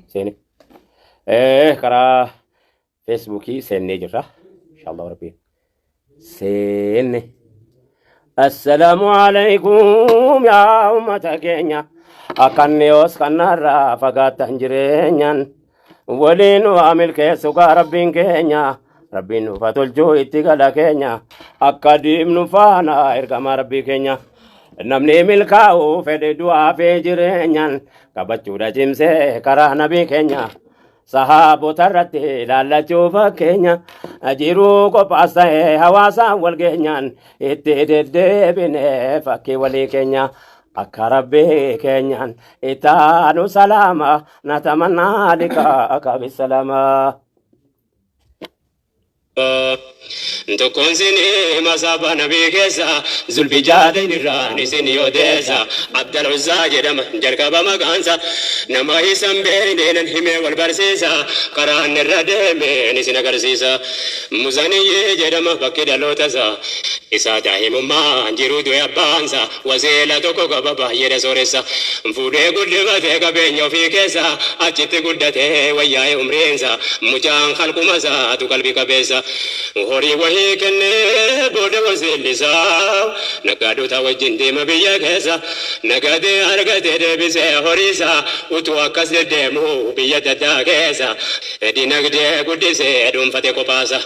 Seene. Karaa Feesbuukii seennee jirra. Inshaallah rabbi. Seenne. Assalaamu alaikum yaa ummata keenya. Akkanni yoos kanarraa fagaattan jireenyaan. Waliin waa milkeessu gaa rabbiin keenya. Rabbiin nuuf haa tolchuu itti gala keenya. Akka diimnu faana ergama rabbii keenya. Namni milkaa'u fedhe du'aa fi jireenyaan qabachuudha cimsee karaa nabii keenya. Sahaabota irratti ilaallachuu fakkeenya. Jiruu qophaas ta'ee hawaasaan wal geenyaan itti deddeebine fakkii walii keenya. Akka rabbii keenyaan ittaanu salaama natamannaa liqaa kabisalaama. Tokkoon sinii masaaba nabii keessa zulfi jaadeen irraan isin odeessa. Abdal Uzzaa jedhama jalqaba maqaansa. Nama isan beekneen himee wal barsiisa. Karaan irra deemeen isin agarsiisa. Muzaniyyee jedhama bakki dhaloota isaa. Isaa daa'imummaan jiruu du'e abbaansa. Waseela tokko qaba baay'eedha sooressa. Fuudhee guddifatee qabeenya ofii keessa. Achitti guddatee wayyaa'ee umriinsa. Mucaan halkuma isaatu qalbii qabeessa. Horii wahii kennee booda waseellisaa. Naggaadota wajjin deema biyya keessa. Nagadee argatee deebisee horiisa. Utuu akkas deddeemu biyya daddaa keessa. Dinagdee guddisee dhuunfate kophaasa.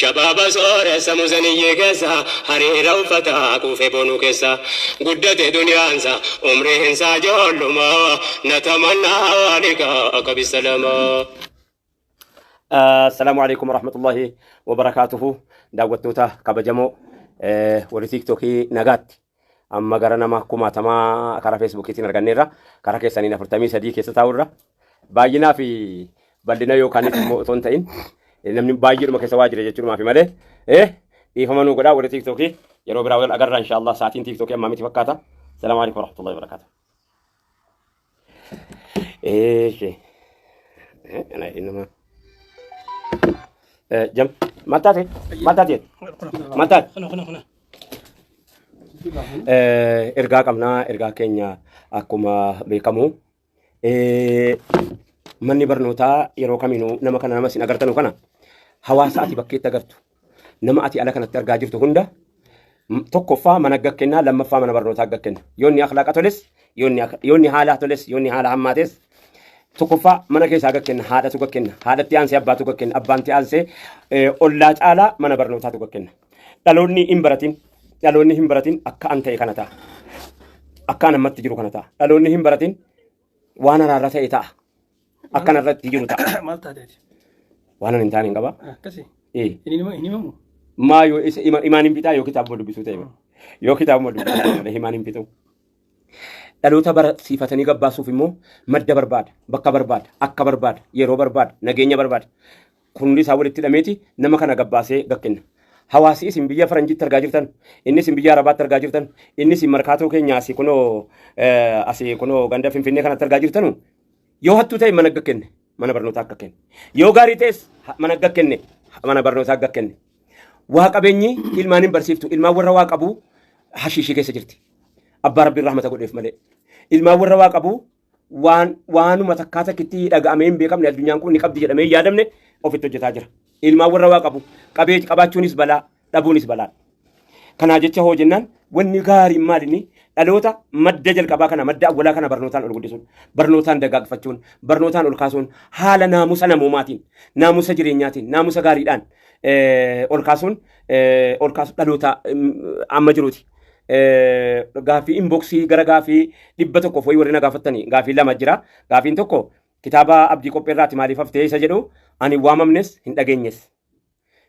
Shabaaba sooressa muzaniyyee keessa. Hariira uffata kuufee boonuu keessa. Guddate duniyaansa umriinsaa ijoolluma. Natamannaa liqaa akka bisalama. Assalaamu alaikum warahmatullahi wabarakaatuhu. Daawwattoota kabajamoo warri tiiktookii nagaatti. Amma gara nama kumaatamaa karaa feesbuukiitiin arganneerra. Karaa keessaniin 43 keessa taa'urra. Baay'inaa fi bal'ina yookaan immoo otoo hin ta'in namni baay'eedhuma keessa waa jira jechuudhumaaf malee dhiifama nuu godhaa warri tiiktookii yeroo biraa wal agarra inshaallah sa'aatiin tiiktookii ammaa miti fakkaata. Salaamu alaikum warahmatullahi wabarakaatuh. Eeshi. Ana nama. Jam. Maal taate? Maal taate? Maal taate? Kuna kuna kuna. Ergaa qabnaa ergaa keenya akkuma beekamu manni barnootaa yeroo kamiinuu nama kana nama isin agartanu kana hawaasa ati bakkeetti agartu nama ati ala kanatti argaa jirtu hunda tokkoffaa mana gakkennaa lammaffaa mana barnootaa gakkenna yoo inni akhlaaqa toles yoo inni haala toles yoo inni haala hammaates tokkoffaa mana keessaa gakkenna haadhatu gakkenna haadhatti aansee abbaatu gakkenna abbaanti aansee ollaa caalaa mana barnootaatu gakkenna dhaloonni hin baratin dhaloonni hin baratin akka an ta'e kana ta'a akka an ammatti jiru kana ta'a dhaloonni hin baratin waan araarra ta'e ta'a akka an irratti jiru ta'a Maal taateeti? waan an hin taane hin qaba. Akkasi. Ee. Hin himamu? Maa yoo isa himaan hin fixaa yoo kitaabuma dubbisuu ta'e malee. Yoo kitaabuma dubbisuu ta'e malee himaan hin fixu. Dhaloota barsiifatanii gabbaasuuf immoo madda barbaada, bakka barbaada, akka barbaada, yeroo barbaada, nageenya barbaada. Kun hundi isaa walitti hidhameeti nama kana gabbaasee gakkenna. Hawaasi isin biyya faranjiitti argaa jirtan, inni isin biyya arabaatti argaa jirtan, inni isin markaatoo keenya asii kunoo asii kunoo ganda Finfinnee kanatti argaa jirtanu yoo hattuu ta'e mana gakkenne mana barnootaa akka kenne. Yoo gaarii ta'es mana gakkenne mana barnootaa akka kenne. Waa qabeenyi ilmaan hin barsiiftu ilmaan warra waa qabu hashiishii keessa jirti. Abbaa rabbiin rahmata godheef malee. Ilmaan warra waa qabu waan waanuma takkaa takkitti dhaga'amee hin beekamne addunyaan kun ni qabdi jedhamee hin yaadamne ofitti hojjetaa jira. Ilmaan warra waa qabu qabee qabaachuunis balaa dhabuunis balaa. Kanaa jecha hoo jennaan wanni gaariin maal inni dhaloota madda jalqabaa kana madda awwalaa kana barnootaan ol guddisuun barnootaan dagaagfachuun barnootaan ol kaasuun haala naamusa namoomaatiin naamusa jireenyaatiin naamusa gaariidhaan ol kaasuun ol kaasu dhaloota amma jiruuti. Gaaffii inboksii gara gaaffii 100 wayii warri na gaafattanii gaaffii lama jira. Gaaffiin tokko kitaaba abdii qopheerraati maaliif haftee isa jedhu ani waamamnes hin dhageenyes.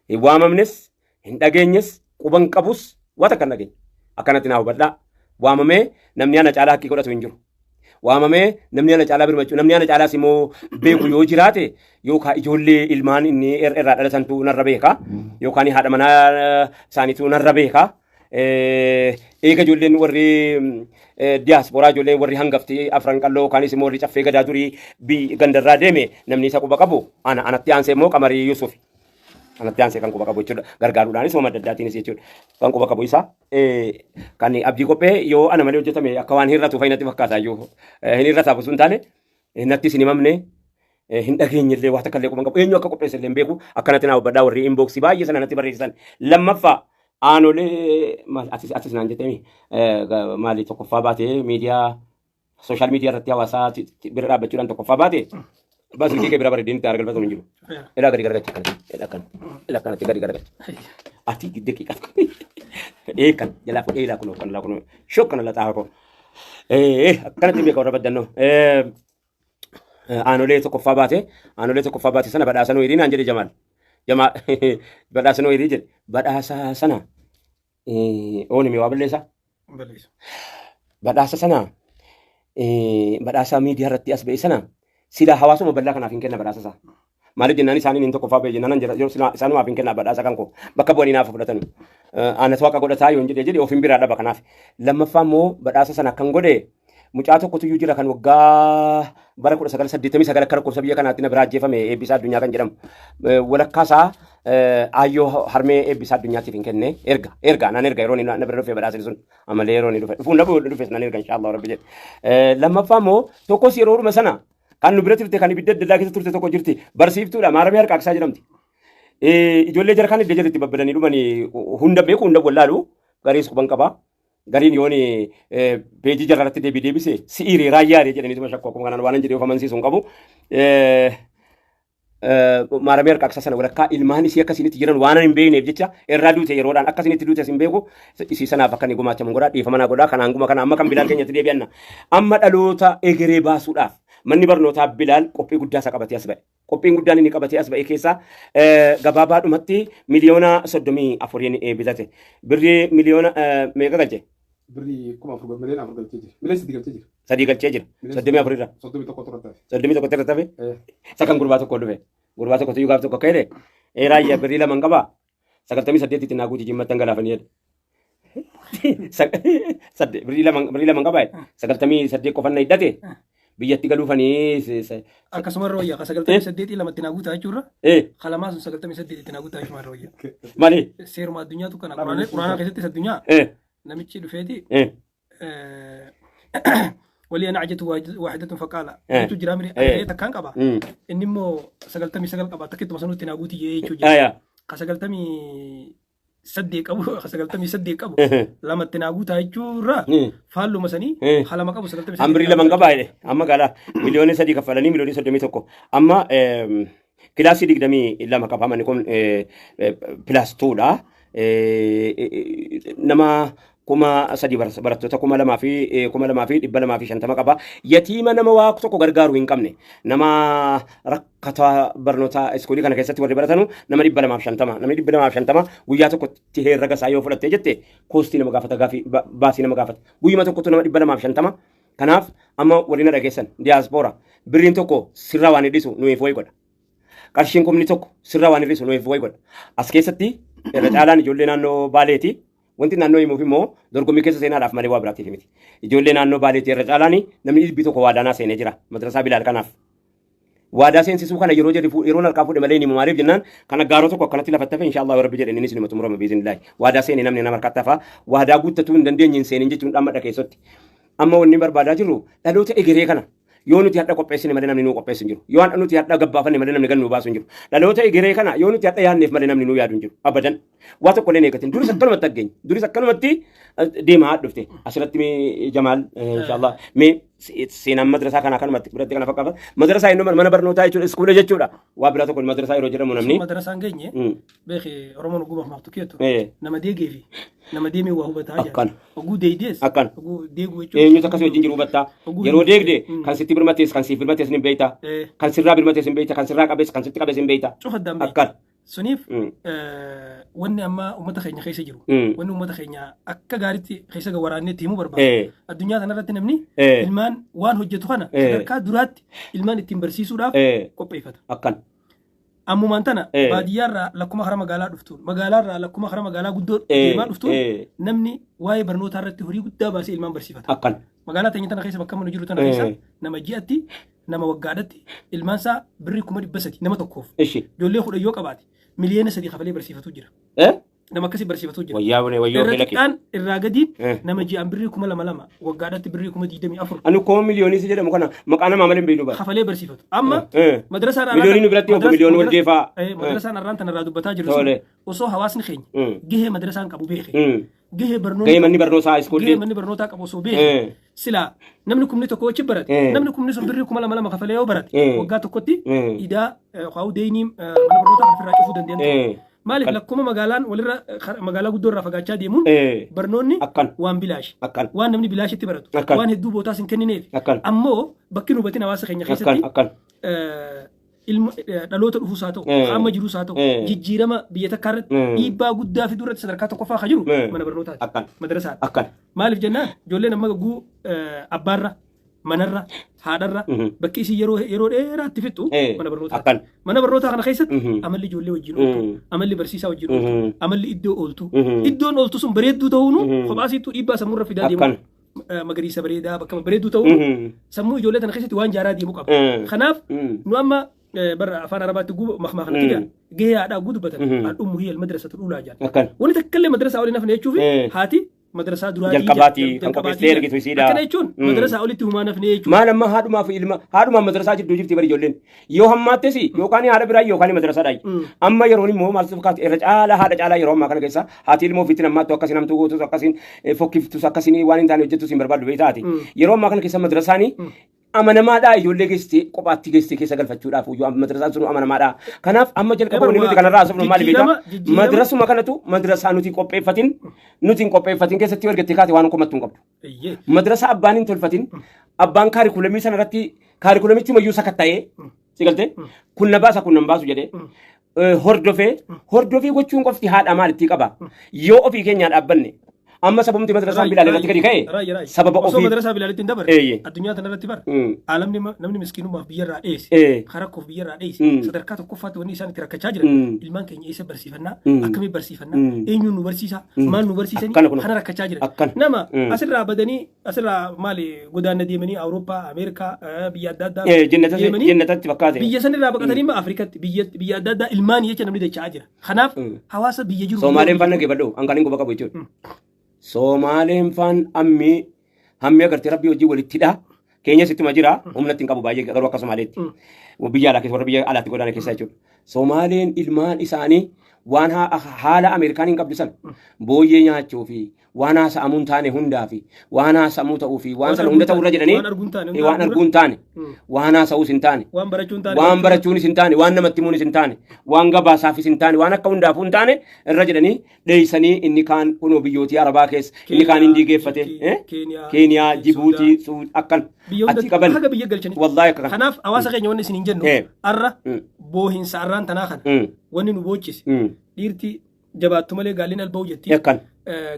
Hin waamamnes hin dhageenyes quban qabus waa takka hin dhageenye. Akkanatti naa hubadhaa. Waamamee namni ana caalaa haqqii godhatu hin jiru. Waamamee namni ana caalaa birmachuu namni ana caalaas immoo beeku yoo jiraate yookaan ijoollee ilmaan inni irraa dhalatantu narra beeka yookaan haadha manaa isaaniitu narra beeka. Eega ijoolleen warri diyaasporaa ijoolleen warri hangafti afran qalloo yookaanis immoo warri caffee gadaa durii gandarraa deeme namni isa quba qabu ana anatti aansee immoo Qamarii Yusuf. Anatti aansee kan quba qabu jechuudha. Gargaaruudhaanis waan adda addaatiinis jechuudha. Kan quba qabu isa. Kan abdii qophee yoo ana malee hojjetame akka waan hir'atu fa'i natti fakkaata iyyuu. Hin hir'ataaf osoo hin taane natti isin himamne. Hin dhageenye illee, waa takka illee quban qabu, eenyu akka qopheesse illee hin beeku. Akkanatti naa hubbadhaa, warri inboxii baay'ee sana natti barreessisan. Lammaffaa, aanolee maal atis naan jettee maali, tokkoffaa baatee miidiyaa social media irratti hawaasaa bira dhaabbachuudhaan tokkoffaa baate, silkii kee bira bareedin itti argalfatu hin jiru. Ilaa gadi garagalchi akkana, ilaa akkana, ilaa akkanatti gadi garagalchi. Ati daqiiqaa eekan jalaa fuudhee ilaa kunoo kan ilaa kunoo shokkana laxaa koo. Akkanatti beeka warra baddannoo. Aanolee tokkoffaa baate, aanolee tokkoffaa baate sana badhaasa nuu hirii naan jedhe Jamaal. Jamaal badhaasa nuu hirii jedhe, badhaasa sana ooni mee waa balleessaa? Balleessa. Badhaasa sana, badhaasa miidiyaa irratti as ba'e sana, silaa hawaasuma bal'aa kanaaf hin kenna badhaasa isaa. Maaliif jennaan, isaaniin hin tokkoffaa ba'e jennaan jira yeroo silaa isaanumaaf hin kenna badhaasa kan koo bakka bu'anii naaf fudhatan. Aanatu waaqa godhataa yoon jedhee jedhe ofiin biraa dhaba kanaaf. Lammaffaa immoo, badhaasa sana akkan godhe, mucaa tokkotu iyyuu jira kan waggaa bara 1989 akka lakkoofsa biyya kanaatti na biraa ajjeefame, Eebbisaa Addunyaa kan jedhamu. Walakkaa isaa aayyoo harmee Eebbisaa Addunyaatiif hin kenne. Erga erga naan erga yeroo inni na bira dhufe badhaasni sun ammallee yeroo inni dhufe dhufuun dhabu dhufes nan erga, inshaallah rabbi jedhe. Lammaffaa immoo, tokkos yeroodhuma sana kan nu bira turte, kan ibidda adda addaa keessa turte tokko jirti, barsiiftuudha, Maaramee Harqaaqsaa jedhamti. Ijoollee jara kan idda jalatti babbadanii dhumanii hunda beeku, hunda wallaalu, gariis quban qaba. Gariin yoon peejii jara irratti deebii deebise si'iiree raayyaaree jedhaniituma shakku, akkuma kanaan waan hin jedhee of amansiisuu hin qabu. Maaramee Harqaaqsaa sana walakkaa ilmaan isii akkasinitti jiran waan hin beekneef jecha, irraa duute, yeroodhaan akkasinitti duute hin beeku, isii sanaaf akka inni gumaachamu godhaa, dhiifama naa godhaa. Kanaan guma kana amma kan Bilaal keenyatti deebi'anna. Amma dhaloota egeree baasuudhaaf manni barnootaa Bilaal qophii guddaa isa qabatee as ba'e. Qophiin guddaan inni qabatee as ba'e keessaa gabaabaadhumatti 34,000,n bitate. Birrii miliyoona meeqa galche? Birrii 4,000, 4 miliyoona galchee jira. 3 miliyoona galchee jira. Sadii galchee jira. 34 irra. 31 irratti hafe. 31 irratti hafe. Isa kan gurbaa tokko dhufe. Gurbaa tokko iyyuu gaaf tokko akka jedhe, raayyaa birrii lama hin qabaa. 98tti naa guuti, jimmatti hangalaafanii jedhe. Birrii lama hin qabaa. 98 qofan na hidhate. Biyyatti galuufanii. Akkasuma irra wayyaa ka 98 lamatti naa guutaa jechuurra kalamaa sun 98tti naa guutaa jechuudha irra wayyaa. Maali? Seeruma addunyaatu kana quraana keessattis addunyaa namichi dhufeeti walii ana ajatu waahidatun faqaala jechuu jira mire takkaan qaba. Inni immoo 99 qaba, takkittuma sanutti naa guuti jechuu jira. Ka 98 qabu, ka 98 qabu lamatti naa guutaa jechuurra faalluma sanii halama qabu 98. An birrii lama hin qabaa jedhe. Amma gala 3 miliyoona kaffalanii 31 miliyoona. Amma kilaasii 22 qaba manni kun, plus twodha. Nama 3,000, barattoota 2,000 fi 2,250 qaba. Yatiima, nama waa tokko gargaaru hin qabne, nama rakkataa, barnoota iskuulii kana keessatti warri baratanu nama 250. Namni 250 guyyaa tokkotti herraga isaa yoo fudhattee jette, costii nama gaafata, gaafii baasii nama gaafata. Guyyuma tokkotti nama 250. Kanaaf amma warri na dhageessan diyaaspoora, birriin tokko sirraa waan hir'isu nuyiif wayi godha. Qarshiin 1,000 sirraa waan hir'isu nuyiif wayi godha. As keessatti irra caalaan ijoollee naannoo Baaleeti. Wanti naannoo himuuf immoo dorgommii keessa seenaadhaaf malee waa biraatiif miti. Ijoollee naannoo Baaleeti irra caalaan. Namni 100 waadaanaa seenee jira madrasaa Bilaal kanaaf. Waadaa seensisuu kana yeroo jedhu yeroon harkaa fuudhe malee ni himu. Maaliif jennaan, kana gaaroo tokko akkanatti lafatti hafe, inshaallah rabbi jedhe innis nima xumurama biiznillaahi. Waadaa seene namni nama harkatti hafa, waadaa guuttatuu hin dandeenye hin seenin jechuun dhammadha keessatti. Amma wanni barbaadaa jirru, dhaloota egeree kana yoo nuti hadha qopheessine malee namni nuu qopheessu hin jiru. Yoo hadha nuti hadha gabbaafanne malee namni gan nuu baasu hin jiru. Dhaloota egeree kana yoo nuti hadha yaadneef malee namni nuu yaadu hin jiru. Abadan. Waa tokko illee hin eeggatin. Duris akkanumatti argeenye. Duris akkanumatti deemaa dhufte. Asirratti mee Jamaal, inshaallah, mee seenaan madrasaa kana akkanumatti biratti kana fakkaata. Madrasaa inni mana barnootaa jechuudha. Iskuula jechuudha. Waa biraa tokko madrasaa yeroo jedhamu namni. Madrasaan geenye beeki, Oromoon oguu mahmaaftu keetu nama deegee fi nama deemee waa hubataa jira. Akkana. Oguu deeydees. Akkana. Oguu deeguu jechuudha. Eenyutu akkasii wajjin jiru hubattaa. Oguu Yeroo deegde kan sitti birmatees, kan siif birmatees ni beekta. Kan sirraa birmatees hin beekta. Kan sirraa qabees, kan sitti qabees hin beekta. Cufa addaan beekta. Akkana. Suniif wanni amma uummata keenya keessa jiru. Wanni uummata keenya akka gaariitti keessa waraanneetti himuu barbaada. Addunyaa kanarratti namni ilmaan waan hojjetu kana sadarkaa duraatti ilmaan ittiin barsiisuudhaaf qopheeffata. Akkana. Ammumaan tana baadiyyaarraa lakkuma kara magaalaa dhuftuun, magaalaarraa lakkuma kara magaalaa guddoo deemaa dhuftuun, namni waa'ee barnootaa irratti horii guddaa baasee ilmaan barsiifata. Akkana. Magaalaa teenya tana keessa, bakka mana jiru tana keessa, nama ji'atti, nama waggaadhatti ilmaan isaa birrii 300,000 nama tokkoof ijoollee 10 yoo qabaate 3 miliyoona kafalee barsiifatu jira. Nama akkasii barsiifatu jira. Wayyaa wayyaa Irra keela kee. xiqqaan irraa gadiin Eh. nama ji'aan birrii 2000 waggaadhaatti birrii 24,000 Ani koo miliyoonii si jedhamu kana maqaa namaa malee hin beeknu bara. kafalee barsiifatu. Amma Eh. madrasaan Miliyoonii nu biratti obbo miliyoonii wal geefaa. Madrasaan arraan tanarraa dubbataa jirru sun Tole. osoo hawaasni keenya Mm. gahee madrasaan qabu beeke Mm. gahee barnoonni Gahee manni barnootaa gahee iskuulli. manni barnootaa qabu osoo Eh. beeke silaa namni kumni tokko achi barate Eh. namni kumni sun birrii 2000 kafalee yoo barate Eh. waggaa tokkotti Eh. idaa qaa'u deynii mana barnootaa kan ofirraa cufuu danda'an. Eh. Maaliif lakkuma magaalaan walirra magaalaa guddoo irraa fagaachaa deemuun Eh. barnoonni Akkan. waan bilaashi. Akkan. Waan namni bilaashitti baratu. Akkan. Waan hedduu bootaas hin kennineef. Akkan. Ammoo bakki nu hubatin hawaasa keenya Akkan. keessatti Akkan. Ilma dhaloota dhufuus haa ta'u, Eh. amma jiruus haa ta'u, Eh. jijjiirama biyya takkaa irratti Eh. dhiibbaa guddaa fiduu irratti sadarkaa tokkoffaa kan jiru Eh. mana barnootaati. Akkan. Madrasaadha. Akkan. Maaliif jennaan ijoolleen amma gagguu abbaarra, manarra, haadharra Mhm. bakki isii yeroo yeroo dheeraatti fixxu Eh. mana barnootaati. Akkan. Mana barnootaa kana keessatti Mhm. amalli ijoollee wajjin ooltu, Mhm. amalli barsiisaa wajjin ooltu, Mhm. amalli iddoo ooltu. Mhm. Iddoon ooltu sun bareedduu ta'uunu Mhm. kophaasiittuu dhiibbaa sammuurra fidaa deemu. Akkan. Magariisa bareedaa bakka bareedduu ta'uunu Mhm. sammuu ijoollee tana keessatti waan jaaraa deemu qaba. Eh. Kanaaf Mm. nu amma bara afaan arabaatti guba makmaa kanatti Mm. jaa gahee haadhaa guu dubbatan Mhm. al-ummu hiya al-madrasatu al-uulaa jaan. Akkan. Wanni takka illee madrasaa olii nafne jechuufi Eh. haati madrasaa duraatii Jalqabaati, jaa- kan qopheessitee ergitu isiidha. Akkana jechuun Mm. madrasaa olitti humaa nafne jechuudha. Maal amma haadhumaa fi ilma haadhumaa madrasaa jidduu jirti bari ijoolleen. Yoo hammaattes yookaan haadha biraa yookaan madrasaa dhaayi. Mm. Amma yeroon immoo maal fakkaatu irra caalaa haadha caalaa yeroo ammaa kana keessa haati ilmoo ofiitti nammaattu akkasiin hamtuu gootus akkasiin fokkiftus akkasiin waan hin taane hojjettus hin barbaaddu beektaati. Mm. Yeroo ammaa kana keessa madrasaanii amanamaadhaa ijoollee geessitee kophaatti geessitee keessa galfachuudhaaf iyyuu madrasaan sun amanamaadhaa. Kanaaf amma jalqaba wanni nuti kanarraa haasofnu maali beektaa? Jijjiirama- Madrasuma kanatu madrasaa nuti qopheeffatin nuti hin qopheeffatin keessatti yoo ergattee kaate waan komattu hin qabdu. Eeyyee. Madrasa abbaan hin tolfatin abbaan kaarikulamii sana irratti kaarikulamichi mayyuu sakatta'ee si galtee kun na baasa kun na hin baasu jedhee hordofee hordofee gochuun qofti haadha maalittii qaba yoo ofii keenyaa dhaabbanne amma sababni madrasaan bilaal irratti gadi ka'e Raayya raayya. sababa Osoo ofii madrasaa bilaalitti hin dabarre Eeyyee. addunyaa tana irratti bara Mm. alamni namni miskiinummaaf biyyarraa dheesse Eh. karakkoof biyyarraa dheesse Mm. sadarkaa tokkoffaatti wanni isaan itti rakkachaa jiran Mm. ilmaan keenya eessa barsiifannaa Mm. akkamii barsiifannaa Mm. eenyuun nu barsiisa maal nu barsiisanii Akkana kun. kana rakkachaa jiran Akkana. nama Mm. asirraa badanii asirraa maali godaanna deemanii Awurooppaa Ameerikaa biyya adda addaa Eh, jennata deemanii jennatatti fakkaate biyya sanirraa baqatanii immoo Afrikatti biyya biyya adda addaa ilmaanii jecha namni dacha'aa jira kanaaf Mm. hawaasa biyya jiru Soomaaleen faan dhaggeeffadhu an kan hin quba qabu jechuudha. Soomaaleen faan ammi hammi agartee rabbii hojii walittidha. Keenya sittuma jira humna ittiin qabu baay'ee garuu akka Somaaleetti. Biyya alaa keessa warra biyya alaatti godaana keessa jechuudha. Somaaleen ilmaan isaanii waan haala Ameerikaan hin qabdu sana booyyee nyaachuu fi waan haasa'amuu hin taane hundaa fi waan haasa'amuu ta'uu fi waan sana hunda ta'urra jedhanii waan arguun taane waan arguu hin taane waan haasa'uus hin taane waan barachuun taane waan barachuunis hin taane waan namatti himuunis hin taane waan gabaasaafis hin taane waan akka hundaafuu hin taane irra jedhanii dheeysanii inni kaan kunoo biyyootii arabaa keessa inni kaan hindii geeffate eh? Keeniyaa, Keeniyaa Jibuutii Suud akkan biyya achi hundatti qaban haga biyya galchanitti. Wallaahi akka kana. Kanaaf hawaasa keenya wanni isin hin jennu Eh. arra Mm. boohinsa arraan tanaa kana Mm. wanni nu boochise Mm. dhiirti jabaattu malee gaalliin alba'u jetti. Akkan.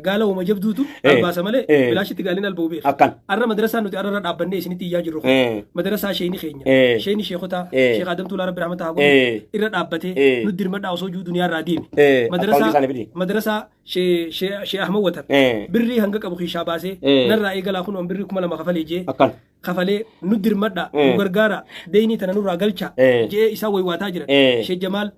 Gaala uuma jabduutu Eh. albaasa malee Eh. bilaashitti gaalliin alba'u beeka. Akkan. Arra madrasaa nuti arra irra dhaabbannee isinitti iyyaa jirru kun Eh. madrasaa sheeni keenya Eh. sheeni sheekotaa Eh. sheek Adam Tuulaa Rabbi rahmata haa Eh. godhu irra dhaabbatee Eh. nu dirmadhaa osoo juu duniyaa irraa deeme. Eh. Akkaawuntii isaanii fidi. Madrasaa shee Ahmad Watar Eh. birrii hanga qabu kiishaa baasee Eh. narraa eegalaa kun birrii 2000 kafalee jee Akkan. kafalee nu dirmadha Eh. nu gargaara deynii tana nurraa galcha Eh. jee isaa waywaataa jiran Eh. shee Jamaal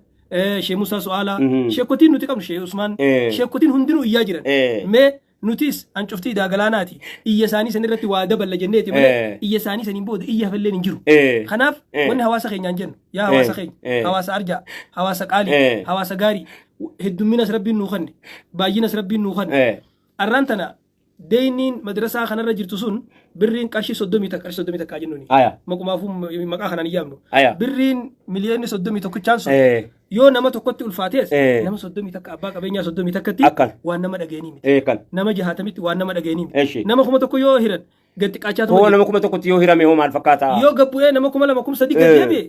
shee Musaa Su'aalaa Mhm. sheekotiin nuti qabnu shee Usmaan Eh. sheekotiin hundinuu iyyaa jiran Eh. mee nutis hancuftii daagalaanaati iyya isaanii san irratti waa daballa jenneeti malee Eh. iyya isaanii saniin booda iyya hafalleen hin jiru. Eh. Kanaaf Eh. wanni hawaasa keenyaan jennu yaa hawaasa Eh. keenya Eh. hawaasa arjaa hawaasa qaalii Eh. hawaasa gaarii heddumminas rabbiin nuu kanne baay'inas rabbiin nuu kanne Eh. arraan tana deyniin madrasaa kanarra jirtu sun birriin qarshii 31 qarshii 31 jennuuni. Aya. Maqumaafuu maqaa kanaan hin yaamnu. Aya. Birriin miliyoonni 31 sun Eh. yoo nama tokkotti ulfaatees Eh. nama 31 abbaa qabeenyaa 31tti Akkan. waan nama dhageenii miti. Eh. Kan. Nama 60tti waan nama dhageenii miti. Eshi. Nama 1000 yoo hiran gad xiqqaachaa Hoo nama 1000tti yoo hirame hoo maal fakkaata? Yoo gabbu'ee nama 2000 3000 gad Eh. deebi'e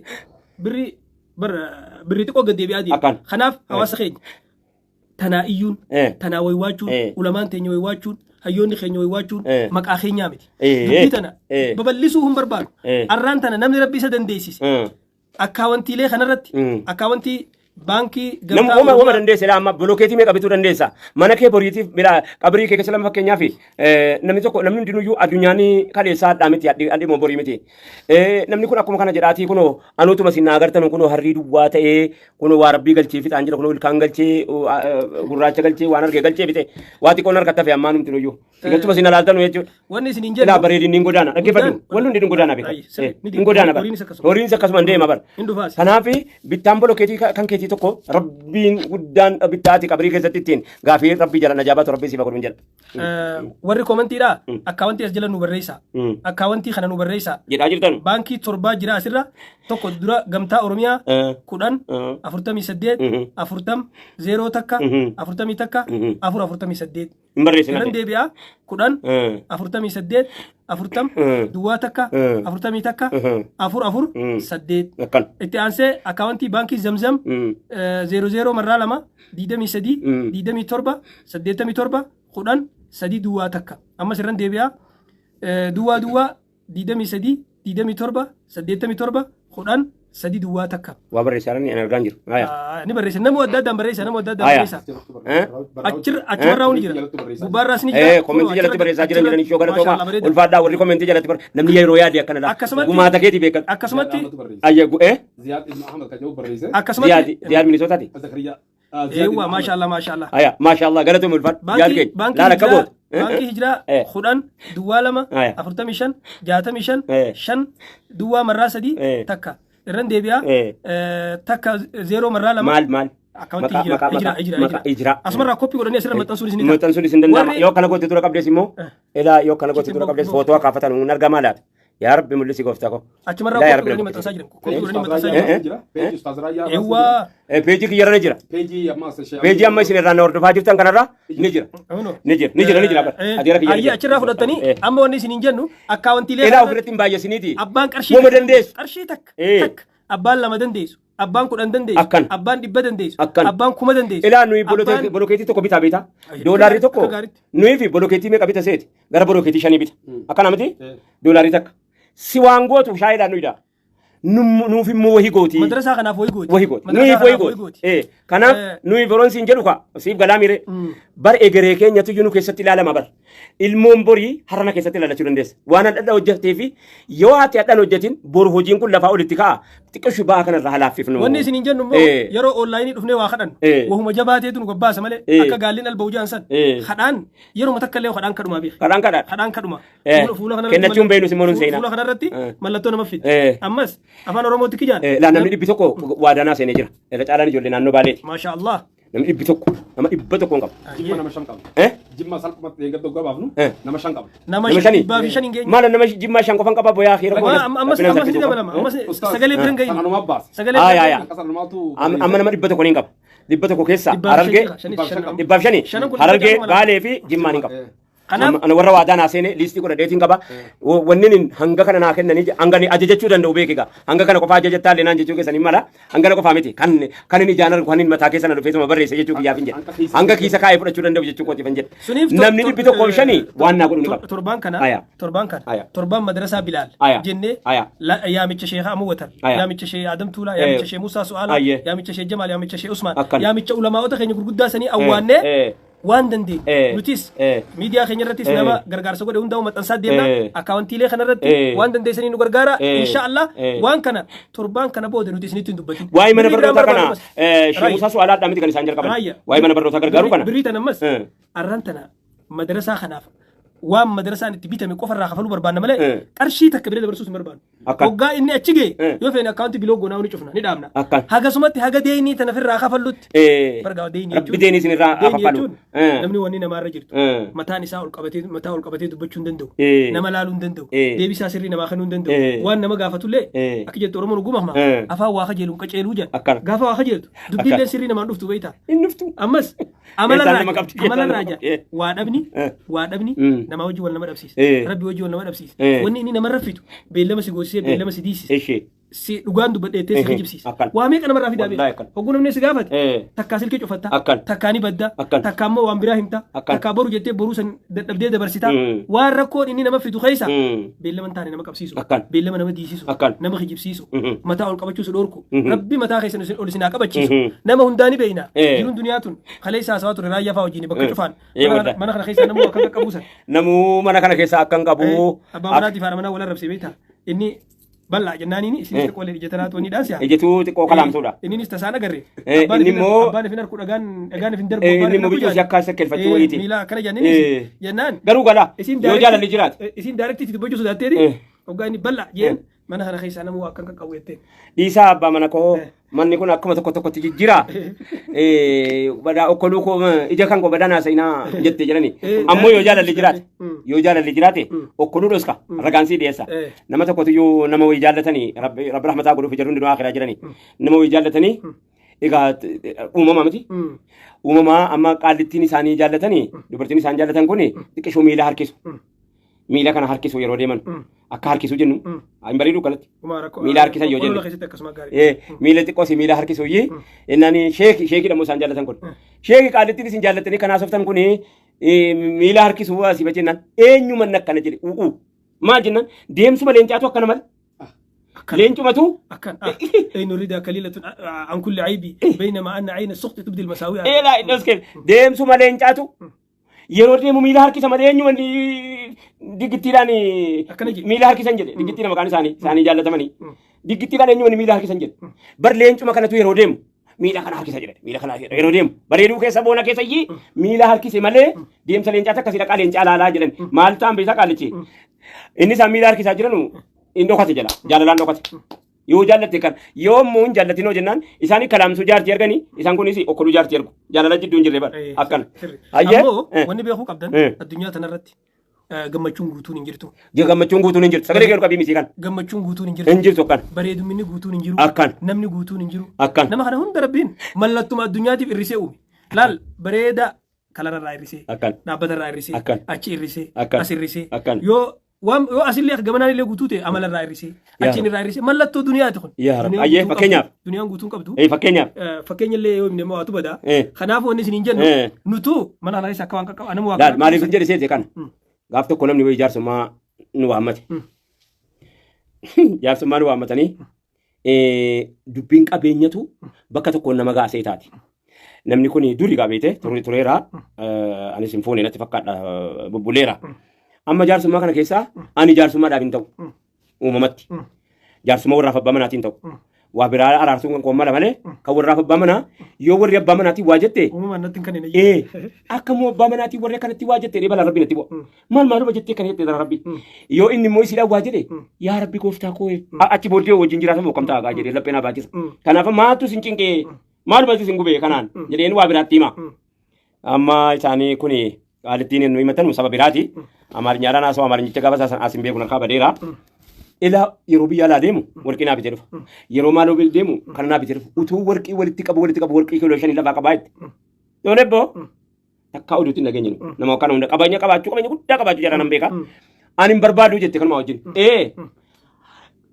birrii bara birrii xiqqoo gad deebi'aa deema. Akkan. Kanaaf hawaasa keenya tanaa iyyuun Eh. tanaa waywaachuun Eh. ulamaan teenya waywaachuun hayyoonni keenya waywaachuun Eh. maqaa keenyaa miti. Eh. Dubbii tana Eh. babal'isuu hin barbaadu. Eh. Arraan tana namni rabbi isa dandeessise Mm. akkaawwantiilee kanarratti Mm. akkaawwantii Baankii Nam Gamtaa wama wama Oromiyaa dandeesse laa amma bolookeetii meeqa bituu dandeessa? Mana kee boriitiif bira qabrii kee keessa lama fakkeenyaaf namni tokko namni hundinuyyuu addunyaan kaleessaa hadhaa miti hadhi immoo borii miti. Namni kun akkuma kana jedhaatii kunoo anuutuma isin naa agartanu kunoo harrii duwwaa ta'ee kunoo waa rabbii galchee fixaan jira kunoo ilkaan galchee gurraacha galchee waan argee galchee bite waa xiqqoon harkatti hafe ammaan hundinuu Sigatuma isin alaaltanu jechuudha. Wanni isin hin Ilaa jennu bareedinni hin godaana. Dhaggeeffadhu. Guddaan- Wanni hundi hin godaana beeka. Ayyi, sirri, ni Hin godaana bara. Horiinis akkasuma. Horiinis akkasuma hin deema bara. Hin dhufaas. Kanaaf bittaan bolokeetii kan keetii tokko rabbiin guddaan bittaati qabrii keessatti ittiin gaafii rabbii jala najaabatu rabbii siif godhuun jedha. Warri koomentiidha akkaawwantii as jala nu barreessa. Akkaawwantii kana nu barreessa. Jedhaa jirtan. Baankii torbaa jira asirra tokko dura Gamtaa Oromiyaa 10 48 40 0 1 41 4 48. Hin barreessina. Irran deebi'a 10 48 40 0 1 41 4 4 8. Akkan. Itti aansee akkaawwantii baankii Zamzam 00 marraa 2 23 27 87 10 3 0 1. Ammas irran deebi'a 00 23 27 87 10 3 0 1. Waa barreessaa jiran ani argaa hin jiru. Haya. Ni barreessa nama adda addaan barreessa nama adda addaan Haya. barreessa. Achirra achumarraa ni jira. Gubbaarraas ni jira. Komentii jalatti barreessaa jiran jiranii ishoo Maasha Allah, galatooma. bareeda. Ulfaadhaa warri komentii jalatti barreessa. Namni yeroo yaade akkana dha. Gumaata keetii beekan. Akkasumatti Ayya eh Ziyaad Ibn Ahmad kan jedhu barreesse. Ziyaad akkasumatti Ziyaad Minisootaati. Zakariyaa. Eewwa maasha Allah maasha Allah. Haya maasha Allah galatooma ulfaadhu. Ziyaad Baankii keenya. baankii Laala akka hijiraa gootu. Baankii hijiraa 10 0 2 45 65 5 0 marraa 3 1 irran deebi'a 1 0 marraa 2. Maal maal? Akkaawuntii Maqaa hijiraa maqaa hijiraa maqaa hijiraa maqaa hijiraa. hijiraa. Asumarraa koppii godhanii asirra maxxansuun isin Maxxansuun isin danda'ama. Warri Yoo kana goote dura qabdees immoo ilaa yoo kana goote dura qabdees footoo kaafatan hin argamaa laata. Yaa Rabbi mul'isi gooftaa koo. Achumarraa Ilaa yaa koppii Rabbi godhanii na maxxansaa mul'isi. jiran. Koppii godhanii maxxansaa jiran. Jira. Peejii Ustaaz Raayyaa. Eewwa. Peejii kiyyarra ni jira. Peejii amma as Peejii amma isin irraa na hordofaa jirtan kanarra ni jira. Amanoo. Ni jira ni jira ni jira bara. Adeera kiyya ni Ayyee jira. achirraa fudhattanii amma wanni isin hin jennu akkaawwantiilee Ilaa ofirratti hin baay'isiniiti. Abbaan qarshii Wama takka dandeessu. Qarshii takka takka abbaan lama dandeessu abbaan 10 dandeessu Akkan. abbaan 100 dandeessu Akkan. abbaan 1000 dandeessu. Ilaa nuyi bolokeetii tokko bitaa beektaa? Ayya, Doolaarri akka tokko gaariitti. nuyi fi bolokeetii meeqa bita seeti? Gara bolokeetii shanii bita. Akkana miti? Doolaarii takka. Si waan gootu shaayiidhaan nuyi daa. Nuuf immoo wahii gooti. Madrasaa kanaaf wayii gooti. Wahii gooti. Madrasaa Nuyiif wahii kanaaf wayii gooti. gooti. Kanaaf nuyi boron siin jedhu ka siif galaa miire. Bar egeree keenyatu iyyuu nu keessatti ilaalama bar. Ilmoon borii harana keessatti ilaalachuu dandeessa. Waan hadha hojjettee fi yoo ati hadhaan hojjetin boru hojiin kun lafaa olitti ka'a. Xiqqishu ba'aa kanarraa halaaffifnu. Wanni isin hin jennu immoo yeroo onlaayinii dhufnee waa kadhannu wahuma jabaateetu nu gabbaasa malee akka gaalliin alba'u jaan san kadhaan yeruma takka illee kadhaan kadhumaa beeka. Kadhaan kadhaan. Kadhaan kadhuma. Fuula kanarratti Kennachuun beeknus immoo nun seenaa. Fuula kanarratti mallattoo nama fidi. Ammas afaan Oromootti kijaan. Laa namni 100 waadanaa seenee jira. Irra caalaan ijoollee naannoo Baaleeti. Maasha Allah. Namni 100 nama 100 hin qabu. Jimma nama 5 qaba. Jimma salphumatti eeggattu gabaafnu nama 5 qaba. Nama Nama shanii. 105 hin geenye. Maal nama jimmaa 5 qofan qaba boyaa fi rakkoo. Ammas ammas ni dabalama. Ammas sagalee bira hin gahin. Kan anumaa baase. Sagalee Aya, bira hin aya. gahin. Akkas anumaatu. Amma nama 100 hin qaba. 100 keessa 105 Harargee jira, shanis, shan. 105 Shanan kun Harargee dhibba ja'a Baalee fi Jimmaan hin qabu. Kanaaf Amma warra waadaa naa seene liistii godhadheetiin qaba. Wanni nin hanga kana naa kennanii hanga ni ajajachuu danda'u beeki egaa. Hanga kana qofaa ajajattaa illee naan jechuu keessan hin mala. Hanga kana qofaa miti. Kan inni ijaan argu kan inni mataa keessa na dhufeetuma barreesse jechuu kiyyaaf hin jedhe. Hanga kiisa kaa'ee fudhachuu danda'u jechuu kootiif hin jedhe. Suniif Namni 105 waan naa godhu ni qaba. Torbaan kana Aya. torbaan kana Aya. torbaan madrasaa Bilaal Aya. jennee Aya. yaamicha Sheekha Amuwatar Aya. yaamicha Sheekh Adam Tuulaa yaamicha Sheekh Musaa Su'aalaa Ayyee. yaamicha Sheekh Jamaal yaamicha Sheekh Usmaan Akkan. yaamicha ulamaa'ota keenya gurguddaa sanii awwaannee waan dandeenye nutis miidiyaa keenya irrattis nama gargaarsa godhe hundaa'u maxxansaa deemna akkaawwantiilee kana irratti waan dandeessanii nu gargaara insha Allah waan kana torbaan kana booda nuti isinitti hin dubbatin. Waa'ee mana Birrii biraan barnootaa kana barbaadu ammas. Sheekh Musaa Su'aalaadhaa miti kan isaan jalqaban. Raayya. Waa'ee mana barnootaa gargaaruu kana. Birrii tana ammas arran tana madrasaa kanaaf waan madrasaan itti bitame qofarraa kafaluu barbaanna malee qarshii takka bira dabarsuus hin barbaannu. Akkan. Hoggaa inni achi ga'e yoo feene akkaawunti biloo goonaa ni cufna ni dhaabna. Akkan. Hagasumatti haga deynii tana ofirraa kafallutti. Bargaa deynii Rabbi deynii isinirraa haa deynii kaffalu. jechuun namni wanni namaarra jirtu mataan isaa ol qabatee mataa ol qabatee dubbachuu hin danda'u. Nama laaluu hin danda'u. Deebisaa sirrii namaa kennuu hin danda'u. Waan nama gaafatullee akka jettu Oromoon ogummaa hima. Afaan waa kajeelu hin qaceeluu jedha. Akkana. Gaafa waa kajeeltu dubbiillee sirrii namaan dhuftu beektaa. Hin dhuftu. Ammas Keessaan nama qabdi, keessaan amala nama raaja qabdi. waa dhabni waa dhabni nama wajji wal nama dhabsiisa. Rabbi wajji wal nama dhabsiisa. Wanni inni nama raffitu beellama si goosisee beellama si diisise. Ishee. Si dhugaan dubbadheettee si kijibsiisa. Akkan. Waa meeqa namarraa fidaa Wallaahi beekta. akkan. Hogguu namni si gaafate takkaa silkii cufatta. Akkan. Takkaa ni badda. Akkan. Takkaa immoo waan biraa himta. Akkan. Takkaa boru jettee boruu san dadhabdee dabarsita. Waan rakkoon inni nama fidu keessa beellama hin taane nama qabsiisu. Akkan. Beellama nama diisisu. Akkan. Nama kijibsiisu. Mataa ol qabachuusu dhorku. Mhm. Rabbi mataa keessan isin ol isin haa qabachiisu. Mhm. Nama hundaa ni beeyna. Eh. Jiruun duniyaa tun kaleessa haasawaa ture raayyaa fa'aa wajjin bakka cufaan. Wallah. Mana kana keessa namuu akka qaqqabu san. Namuu mana kana keessa akka hin qabu. Abbaa manaatii fi haadha manaa wal arrabsee beektaa. Inni bal'aa jennaaniin isinis xiqqoo ija tanaatu wanni dhaansi'a. Ijituu xiqqoo kalaamtuudha. Inninis tasaan agarre. Inni immoo- Abbaan ifin harku dhagaan ifin darbu. Inni immoo biqiltuu akka isa kelfachuu wayiiti. Miila akkana jenniinis jennaan. Garuu gala Isin yoo jaalalli jiraate. Isin daarektiitti dubbachuu sodaatteeti. Hoggaa inni bal'aa jeen mana kana keessaa namuu akka hin qaqqabu jetteen. Dhiisaa abbaa mana koo manni kun akkuma tokko tokkotti jijjiira. Badaa okkoluu koo ija kan koo badaa naasa'inaa jette jedhani. Ammoo yoo jaalalli jiraate yoo jaalalli jiraate okkoluu dhoska ragaan sii dhiyeessa. Nama tokkotu iyyuu nama wayii jaallatanii rabbi rabbi rahmataa godhuuf jedhu hundinuu akhiraa jirani. Nama wayii jaallatanii egaa uumama miti. Uumamaa amma qaallittiin isaanii jaallatanii dubartiin isaan jaallatan kun xiqqishuu miila harkisu. Miila kana harkisu yeroo deeman akka harkisuu jennu hin bareedu kanatti. Miila harkisan yoo jennu. Olola keessatti akkasuma gaarii. Miila xiqqoo si miila harkisu iyyii innaan sheeki sheekii dhammoo isaan jaallatan kun. Sheeki qaallittiin isin jaallattanii kanaa softan kun miila harkisuu asii bajennaan eenyu manni akkana jedhe u'u. Maal jennaan deemsuma leencaatu akkana malee. Leencumatu أكن أين الردى كليلة عن كل عيبي بينما أن عين السخط تبدي المساوئ. Eelaa iddoos deemsuma leencaatu yeroo deemu miila harkisa malee eenyu manni diggittiidhaan Akkana jedhe. Miila harkisan jedhe diggittiidha maqaan isaanii isaanii jaallatamanii diggittiidhaan eenyu manni miila harkisan jedhe bar leencuma kanatu yeroo deemu miila kana harkisa jedhe miila kana yeroo deemu bareeduu keessa boona keessa iyyii miila harkise malee deemsa leencaatti akkasii dhaqaa leencaa laalaa jedhan maal ta'an beekaa qaalichi inni isaan miila harkisaa jiranu hin dhokate jala jaalalaan dhokate. Yoo jaallatte kan yoo immoo hin jaallatinoo jennaan isaan kalaamsuu jaartii arganii isaan kunis okkoluu jaartii argu jaalala jidduu hin jirre bara akkana. Ayyee. Ammoo wanni beekuu qabdan addunyaa tanarratti gammachuun guutuun hin jirtu. Gammachuun guutuun hin jirtu. Sagalee kee qabii misii kan. Gammachuun guutuun hin jirtu. Hin jirtu akkan. Bareedumminni guutuun hin jiru. Akkan. Namni guutuun hin jiru. Akkan. Nama kana hunda Rabbiin mallattuma addunyaatiif hir'isee uume. Laal bareeda kalararraa hir'isee. Akkan. Dhaabbatarraa hir'isee. Akkan. Achi hir'isee. Akkan. As hir'isee. Akkan. Yoo waan yoo asillee gamanaan illee guutuu ta'e amalarraa hir'isee. Yaa Achiin irraa hir'isee mallattoo duniyaati kun. Yaa Rabbi. Duniyaan Ayyee, guutuun fakkeenyaaf. qabdu. Duniyaan guutuun qabdu. Fakkeenyaaf. Fakkeenya illee yoo himne waatu badaa. Kanaaf wanni isin hin jennu nutu mana kana keessa akka waan qaqqabu anuma waa Laal maaliif hin jedhe seete kana. Gaaf tokko namni wayii jaarsummaa nu waammate. Jaarsummaa nu waammatanii dubbiin qabeenyatu bakka tokkoon nama gaasee taati. Namni kun duri qabeete tureera. Anis hin fuune natti fakkaadha bubbuleera. Amma jaarsummaa kana keessaa ani jaarsummaadhaaf hin ta'u. Uumamatti. Jaarsummaa warraaf abbaa manaatiin ta'u. Waa biraa araarsuun kan koon mala malee kan warraaf abbaa manaa yoo warri abbaa manaatiin waa jette Uumamaan natti hin kanneen. Akka immoo abbaa manaatiin warri akkanatti waa jette balaa rabbi natti bu'a. Maal maaluma jettee kana jettee rabbi. Yoo inni immoo isiidhaan waa jedhe yaa rabbi gooftaa koo achi booddee wajjin jiraatamu akkam ta'a gaa jedhee laphee naa baachisa. Kanaaf maaltu sin cinqee maalumatu sin gubee kanaan jedheen waa biraatti hima. Amma isaanii kuni qaalittiin nu himatan saba biraati. Amaariñaadhaan haasa'u Amaarinyicha gaafa isaan as hin beeku narkaa badeera. Ila yeroo biyya alaa deemu warqii naa bitee dhufa. Yeroo maaloo deemu kana naa bitee dhufa. Utuu warqii walitti qabu walitti qabu warqii kiiloo 5 lafaa qabaa jetti. Yoo ebboo takkaa oduutti hin dhageenye nu. Nama kana hunda qabeenya qabaachuu qabeenya guddaa qabaachuu jedha nan beeka. Ani hin barbaadu jette kanuma wajjin.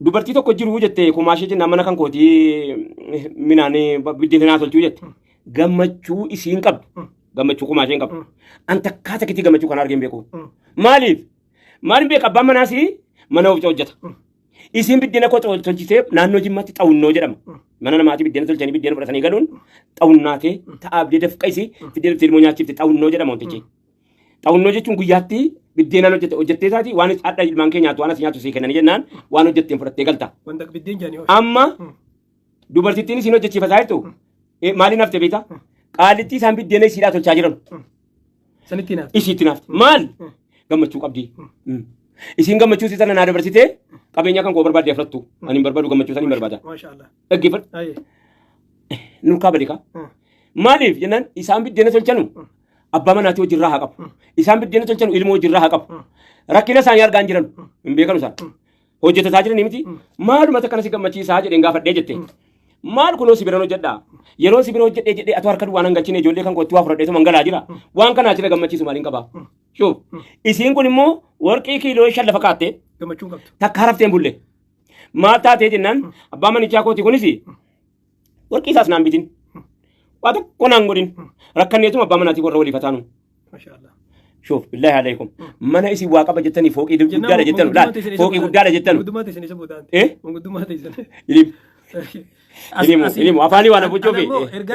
Dubartii tokko jiru jette kumaashee jennaan mana kan kootii minaan biddeen naa tolchuu jette. Gammachuu isiin qabdu. Gammachuu kumaasheen qabdu. An takkaa takkitti gammachuu kana argeen beeku. Maaliif? Maaliif beeka abbaan manaas mana ofiisaa hojjeta. Isiin biddeena koo tolchisee naannoo Jimmaatti xawunnoo jedhama. Mana namaatti biddeena tolchanii biddeena fudhatanii galuun xawunnaatee ta'aabdee dafqa isii fiddee dhuftee ilmoo nyaachifte xawunnoo jedhama wantichi. Xawunnoo jechuun guyyaatti biddeenaan hojjette hojjettee isaati waan hadha ilmaan kee nyaatu waan as nyaatu sii kennanii jennaan waan hojjetteen fudhattee galta. Wanta biddeen jaanii. Amma dubartittiin isiin hojjechiifataa jirtu maaliin hafte beektaa? Qaalittii isaan biddeena isiidhaa tolchaa jiran Sanitti naaf. Isiitti naafte. Maal? Gammachuu qabdi. Isiin gammachuu isii sana naa dabarsitee qabeenya kan koo barbaadde fudhattu. Ani hin barbaadu gammachuu sana hin barbaada. Maasha Allah. Dhaggeeffadhu. Ayyee. Nurkaa bade kaa. Maaliif jennaan isaan biddeena tolchanu abbaa manaatii hojiirraa haa qabu. Isaan biddeena tolchanu ilmoo hojiirraa haa qabu. Rakkina isaanii argaa hin jiran. Hin beekanu isaan. Hojjetataa jiranii miti. Maaluma akkana si gammachiisaa jedheen gaafadhee jette. Maal kunoo si biran hojjedhaa. Yeroo si bira hojjedhee jedhee atu harka duwwaan hangalchine ijoollee kan kootti waa fudhadheetu mangalaa jira. Waan kanaa jira gammachiisu maaliin qabaa? Shuuf. Isiin kun immoo warqii kiiloo 5 lafa kaattee Gammachuun qabdu. Takka haraftee hin bulle. Maal taatee jennaan abbaa manichaa kooti kunis warqii isaas naan bitin. Waa tokko naan godhin. Rakkanneetuma abbaa manaatii warra walii fataanu. Mashaallah. Shoof billaahi alaykum. Mana isin waa qaba jettanii fooqii guddaadha jettanu. Laal fooqii guddaadha jettanu. Manguddummaa teessan isa boodaan. Eh? Manguddummaa teessan. Ilim. Ilimu ilimu afaanii waan afuuchuufi.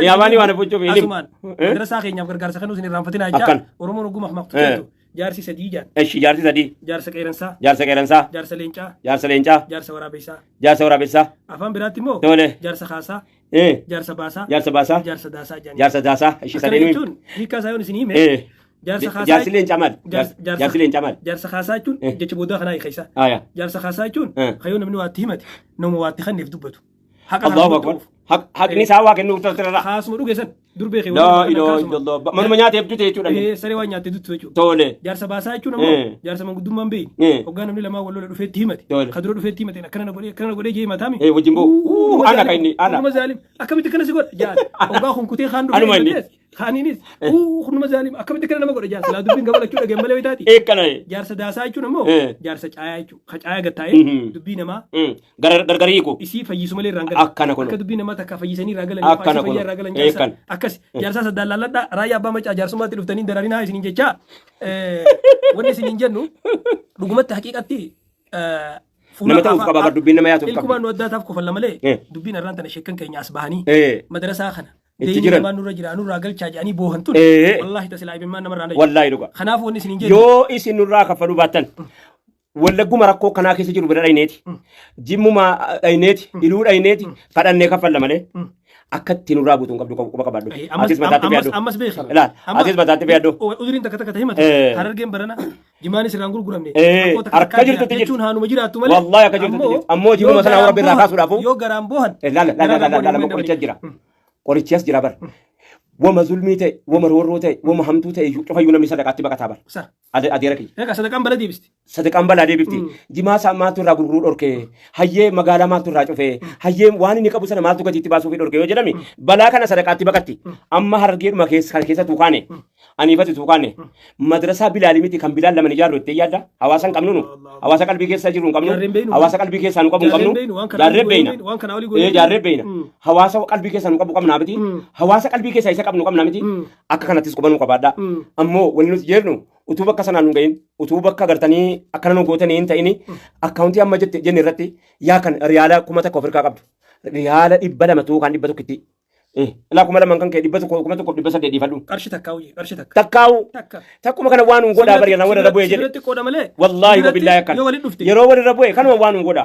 Afaanii waan afuuchuufi ilimu. Asumaan madrasaa keenyaaf gargaarsa kan isin irraanfatinaa jaa. Akkan. Oromoon ogummaa maqtu Eh. jettu. Jaarsi sadii jaan. Eshi jaarsi sadii. Jaarsa qeeransaa, Jaarsa qeeransaa. jaarsa leencaa, Jaarsa leencaa. jaarsa waraabessaa. Jaarsa waraabessaa. Afaan biraatti immoo Tole. jaarsa kaasaa, Eh. jaarsa baasaa, Jaarsa baasaa. jaarsa daasaa jaan. Jaarsa daasaa. Eshi Akkana sadeenuu. jechuun hiikkaa isaa yoon isin hime Eh. jaarsa kaasaa Jaarsi leencaa maali? Jaarsa- Jaarsi leencaa maali? jaarsa kaasaa jechuun Eh. jecha boodaa kanaa hiika isaa. Aya. Jaarsa kaasaa jechuun Eh. kayyoo namni waatti himate nama waatti kanneef dubbatu. Haqa Allahu kaasuma akbar. ta'uuf. Haqni isaa waa kennuu turtirra. Kaasuma dhuge san durbee kee Laa ilaaha illallah. Manuma nyaatee dute jechuudha. Eh, saree waan nyaattee duttu jechuudha. Tole. Jaarsa baasaa jechuun ammoo Eh. jaarsa manguddummaan Eh. beeyni. Hoggaa namni lamaa wal lola dhufeetti himate. Tole. Ka dura dhufeetti himate akkana na godhee akkana na godhee jee himataami. Eh, wajjin boo. Ana kan inni ana. Kunuma zaalim akkamitti akkana si godha jaan. Hoggaa kun kutee kaan dhufee Anuma inni. himatees kaaniinis kunuma zaalim akkamitti akkana nama godha jaan. Silaa dubbiin gabalachuu dhageen malee wayitaati. Eekkana. Jaarsa daasaa jechuun ammoo Eh. jaarsa caayaa jechuudha. Ka caayaa gattaa'ee Mhm. dubbii namaa Gargar hiiku. isii fayyisu malee irraan galan. Akkana kun. Akka dubbii namaa takka fayyisanii irraa galan. Akkana Isii fayyaa kun. irraa galan jaarsa. Eekkan. Akkas jaarsaa saddaan laalladhaa raayyaa abbaa macaa jaarsummaatti dhuftanii dararinaa isiniin jechaa. Wanni isiniin jennu dhugumatti haqiiqatti fuula Nama ta'uuf qaba, bar dubbiin nama yaatuuf qabdi. Ilkumaan nu addaataaf kofalla malee Eh. dubbiin irraan tana sheekkan keenya as bahanii Eh. madarasaa kana. Itti Deeyni jiran. namaa nurra jira nurraa galchaa jedhanii boohan tun. Eh. Wallaahi tasilaa ibimmaan namarraa hin Wallaahi dhuga. Kanaaf wanni isiniin jennu. Yoo isin nurraa kaffaluu baattan wallagguma rakkoo kanaa keessa jiru bira dhayneeti. Jimmuma dhayneeti, iluu dhayneeti, kadhannee kaffalla malee. Akka itti nurraa guutuun qabdu quba qabaadhu. Eh, Atis mataatti fe'adhu. Ammas beeki. Ilaal, atis mataatti fe'adhu. Uduriin takka takka himate. Eh. Harargeen barana jimaanis irraan gurguramne. Eh, Rakkoo takka harka takkaa jira jirtutti jirti. Jechuun haanuma jiraattu malee. Wallaahi akka jirtutti jirti. Ammoo jimuma sana yoo rabbi irraa garaan kaasuudhaafu. Yoo garaan boohan. Laala laala laala laala qoricha jira. Qorichi as jira bar. Wama zulmii ta'e, wama roorroo ta'e, wama hamtuu ta'e iyyuu cufayyuu namni sadaqaatti baqataa bar. Sa. Adeera kiyya. Egaa sadaqaan bala deebisti. Sadaqaan balaa deebifti. Jimaa isaa maaltu irraa gurguruu dhorke? Hayyee magaalaa maaltu irraa cufe? Hayyee waan inni qabu sana maaltu gatiitti baasuuf dhorke yoo jedhame balaa kana sadaqaatti baqatti. Amma harargeedhuma keessa kan keessa tuukaane. Aniifati tuukaane. Madrasaa Bilaali miti kan Bilaal lama ijaarru jettee yaadda. Hawaasa hin qabnu nu. Hawaasa qalbii keessa jiru hin qabnu. Jaarreen beeynu. Hawaasa qalbii keessaa nu qabu hin Jaarreen qabnu. beeynu, waan kanaa Jaarreen olii beeyna. goonee waan kanaa olii goonee Ee jaarreen beeyna. Hawaasa qalbii keessaa nu qabu qabnaa miti. Hawaasa qalbii keessaa isa qabnu qabnaa miti. Akka kanattis qubanuu qabaadha. Ammoo wanni nuti jennu utuu bakka sanaan nu gahin utuu bakka gartanii akkana nu gootanii hin ta'ini akkaawuntii amma jette jenne irratti yaa kan riyaala 1000 ofirkaa qabdu riyaala 200 tuukaan 100tti. Ilaa 2000 kan ka'e 100 1800 dhiifadhu. Qarshi takkaa hojii qarshi takka. Takkaa'u Takka. takkuma kana waan nu godhaa bari kana walirra bu'ee jedhe. Sirriitti qooda malee. Wallaahi Sirriitti wabillaahi akkana. Yoo walitti dhufte. Yeroo walirra bu'e kanuma waan nu godha.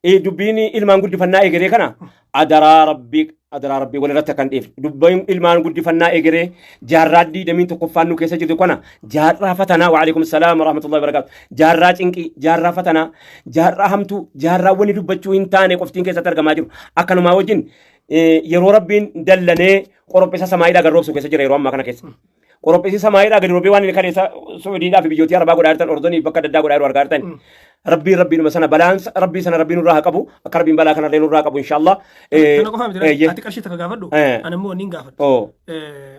Dubbiin ilmaan guddifannaa egeree kana adaraa rabbii adaraa rabbii walirratti akkan dhiifne. Dubbiin ilmaan guddifannaa egeree jaarraa 21ffaan nu keessa jirtu kana jaarraa fatanaa waalaikum salaam warahmatullahi wabarakaatu. Jaarraa cinqii, jaarraa fatanaa, jaarraa hamtuu, jaarraa wani dubbachuu hin taane qoftiin keessatti argamaa jiru. Akkanumaa wajjin yeroo rabbiin dallanee qorophisa samaayiidhaa gad roobsu keessa jira yeroo ammaa kana keessa. Qorophisi samaayiidhaa gadi roobee waan inni kaleessa Suudiidhaa fi biyyoota Arabaa godhaa jirtan Ordonii bakka adda addaa godhaa jiru argaa jirtan. Rabbiin rabbiinuma sana balaan rabbii sana rabbiin nurraa haa qabu akka rabbiin balaa kanallee nurraa qabu inshaallah. Kana qofaa miti. Ati qarshii takka gaafadhu. Eh. Ani immoo niin gaafadhu. Oo.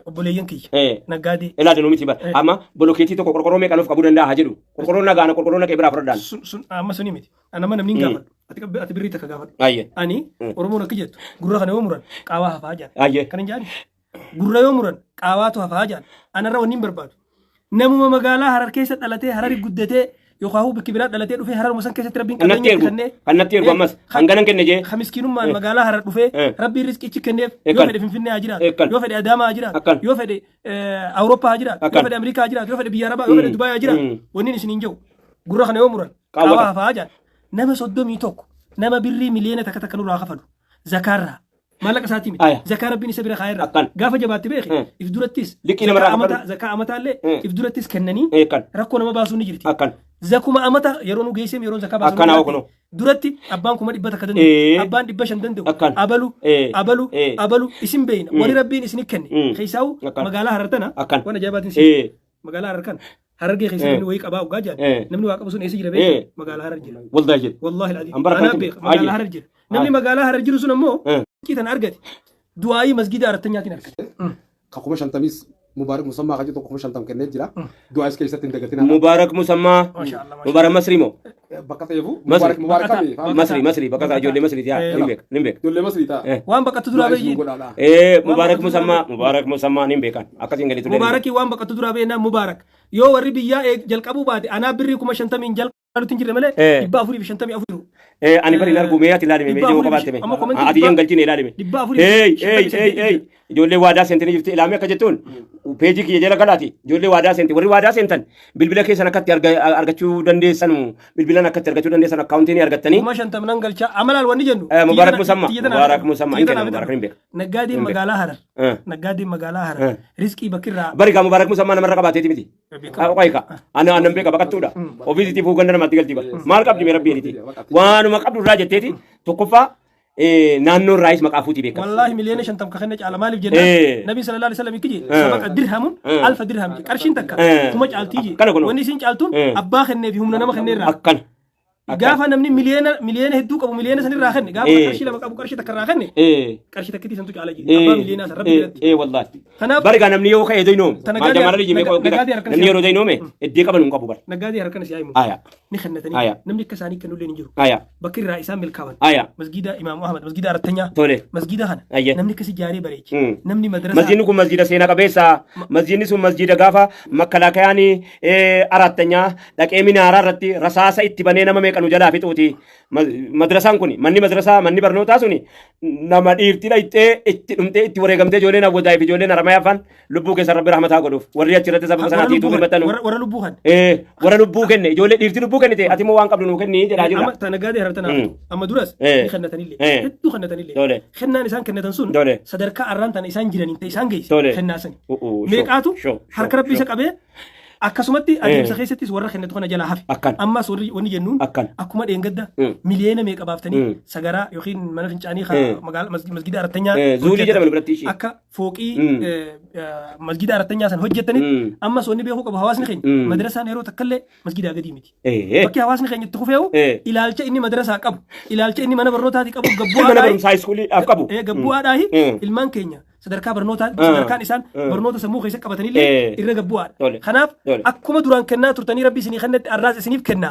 Obboleeyyan kiyya. Eh. Naggaadee. Ilaali nu miti bara. Amma bolokeetii tokko qorqorroo meeqa nuuf qabuu danda'a haa jedhu. Qorqorroo nagaana qorqorroo naqee biraa fudhadhaan. Sun amma suni miti. Ani amma namni hin gaafadhu. Ati birrii takka gaafadhu. Ayyee. Ani Oromoon akka jettu gurra kana yoo muran qaawaa hafaa jedhan. Ayyee. Kan hin jaani. Gurra yoo muran qaawaatu hafaa jedhan. Anarra wanni hin barbaadu. Namuma magaalaa Harar keessa dhalatee Harari guddatee yookaan bikki biraa dhalatee dhufee Hararuma san keessatti rabbiin Kan natti qabeenya ergu. kennee. Kan natti ergu ammas. Hanganan kenne jee. Ka miskiinummaan magaalaa Harar dhufee rabbiin riskichi kenneef yoo fedhe Finfinnee haa jiraatu yoo fedhe Adaamaa haa jiraatu yoo fedhe Awurooppaa haa jiraatu yoo fedhe Ameerikaa haa jiraatu yoo fedhe biyya Arabaa yoo fedhe Dubaay haa jiraatu wanni isin hin jiru gurra kana yoo muran Qaawwata. qaawwaa hafaa jedhan nama 31 nama birrii miliyoona takka takka nurraa kafalu zakaarraa maallaqa isaatii miti Aya. zakaa rabbiin isa bira kaayerraa Akkan. gaafa jabaatti beeki if durattis Liqii namarraa zakaa kafalu. zakaa amataallee Mm. if durattis kennanii Eekkan. rakkoo nama baasuu ni jirti. Akkan. Zakuma amata yeroo nu geessem yeroon zakaa baasuu Akkan nu haa jirti. kunoo. Duratti abbaan 100,000 danda'u abbaan 500 danda'u Akkan. abalu abalu abalu isin beeyna warri rabbiin isin kenne keessaa'u Akkan. magaalaa Harar tana Akkan. waan ajaa'ibaatiin si magaalaa Harar kana Harargee keessa namni wayii qabaa hoggaa jedhan namni waa qabu sun eessa jira beekta magaalaa Harar jira. Waldaa jedhe. Wallaahi alazim. An bara Anaa kanatti- beeka magaalaa Ayyee. Harar jira. Namni magaalaa Harar jiru sun ammoo tan argate du'aayii masgida Arattanyaatiin argate. Ka 50,000s Mubaarak Musammaa kan jedhu tokko 50,000 kennee jira. Du'aa is keessatti hin dagatinaa. Mubaarak Musammaa. Maasha Allah. Mubaarak Masrii moo? Bakka ta'eefu Masri. Mubaarak Mubaarak Bakka kami? ta'a. Masrii Masrii bakka isaa ijoollee Masrii yaa nin beeka nin beeka. Ijoollee Masrii ta'a. Waan baqattu duraa Du'aa is nu beeyyi. godhaadha. Mubaarak Musammaa Mubaarak Musammaa nin beekan akkasiin gadi ture. Mubaarakii waan baqattu duraa beeynaa Mubaarak. Yoo warri biyyaa jalqabuu baate anaa birrii 50,000 jalqabuutti hin jirre malee 454 jiru. Ani bari hin argu mee ati ilaalime mee Dhibba ijoo afurii qabaatte mee amma komentii ati yan galchine ilaalime. dhibba afurii Hey fi hey shantamii hey saddeet hey ijoollee waadaa seentanii jirti ilaame akka jettuun peejii kiyya jala galaati ijoollee waadaa seente warri waadaa seentan bilbila keessan akkatti argachuu dandeessan bilbilan akkatti argachuu dandeessan akkaawuntii ni argattanii. 50,000 nan galcha amalaan wanni jennu. Mubaarak Musammaa Mubaarak Musammaa hin kenna Mubaarak hin beeka. Naggaadeen magaalaa Harar. Naggaadeen magaalaa Harar. Riskii bakkirraa. Bari gaa Mubaarak Musammaa namarra qabaateeti miti. Qoyka ana anan beeka baqattuudha. Ofiisitti fuuganda namatti galti bara. Maal qabdi mee rabbi jedhiti. Waanuma qabdu irraa jetteeti tokkoffaa naannoo irraayis maqaa fuutii beekamti. Wallaahi 50,000,000 ka kenne caala maaliif jennaan nabi sallallahu alaihi wasallam kiji sabaqa dirhamun alfa dirham je qarshiin takka kuma caaltii je Akkana kunoo. Wanni isin caaltuun abbaa kennee fi humna nama kennee irraa. Akkana. Gaafa namni miliyoona hedduu qabu miliyoona san irraa kenne gaafa qarshii lama qabu qarshii takka irraa kenne qarshii takkitii santu caala je abbaa miliyoonaa san rabbi biratti. Wallaahi. Kanaaf Bari gaa namni yoo ka'e doynoome. Ta Maal naggaadee jamaara lijii meeqa naggaadee harkan namni yeroo doynoome iddee qaban hin qabu bara. Naggaadee harkan si himu Aya. ni kennatanii Aya. namni akka isaanii kennullee hin jiru. Aya. Bakki irraa isaan milkaawan. Aya. Masgiida Imaamu Ahmad masgiida Arattanyaa. Tole. Masgiida kana Ayye. namni akkasi ijaaree bareeche. Namni madrasaa. Masjiidni kun masjiida seenaa qabeessa. Masjiidni sun masjiida gaafa makkalaakayaan araattanyaa dhaqee minaaraa irratti rasaasa itti banee nama meeqa nu jalaa fixuuti. Madrasaan kun manni madrasaa manni barnootaa suni nama dhiirti dhayxee itti dhumtee itti wareegamtee ijoolleen awwadaayif ijoolleen haramayaa afaan lubbuu keessa rabbi rahmataa godhuuf warri achirratti sababa Warra sanaatii lubbuu utuu kenne. birmatanu. Warra lubbuu kenne. Warra lubbuu kenne ijoollee dhiirti lubbuu kennite ati immoo waan qabdu nuu kenni jedhaa jirra. Amma ta naggaadee harartan haa Amma duras ni kennatanillee. Hedduu kennatanillee. Tole. Kennaan isaan kennatan sun Tole. sadarkaa arraan tana isaan jiraniin ta'e isaan geesse Tole. kennaa sani. U'u, shoo, Meeqaatu shoo, shoo, harka rabbii isa shoo. qabee akkasumatti adeemsa keessattis warra kennatu kana jalaa hafe. Akkan. Ammas warri wanni jennuun Akkan. akkuma dheengadda miliyoona meeqa baaftanii sagaraa yookiin mana fincaanii magaalaa masgida Arattanyaa Zuulii hojjetan. jedhaman biratti ishee. Akka fooqii masgida Arattanyaa san hojjetanitti ammas wanni beekuu qabu hawaasni keenya madrasaan yeroo takkallee masgidaa gadii miti. Bakki hawaasni keenya itti kufeewu ilaalcha inni madrasaa qabu ilaalcha inni mana barnootaati qabu Mana gabbu'aadhaahi barumsaa iskuuliidhaaf qabu. Gabbu'aadhaahi ilmaan keenya sadarkaa barnootaa sadarkaan isaan barnoota sammuu keessa qabatanillee irra gabbu'aadha. Tole. Kanaaf Tole. akkuma duraan kennaa turtanii rabbi isinii kennetti arraas isiniif kenna.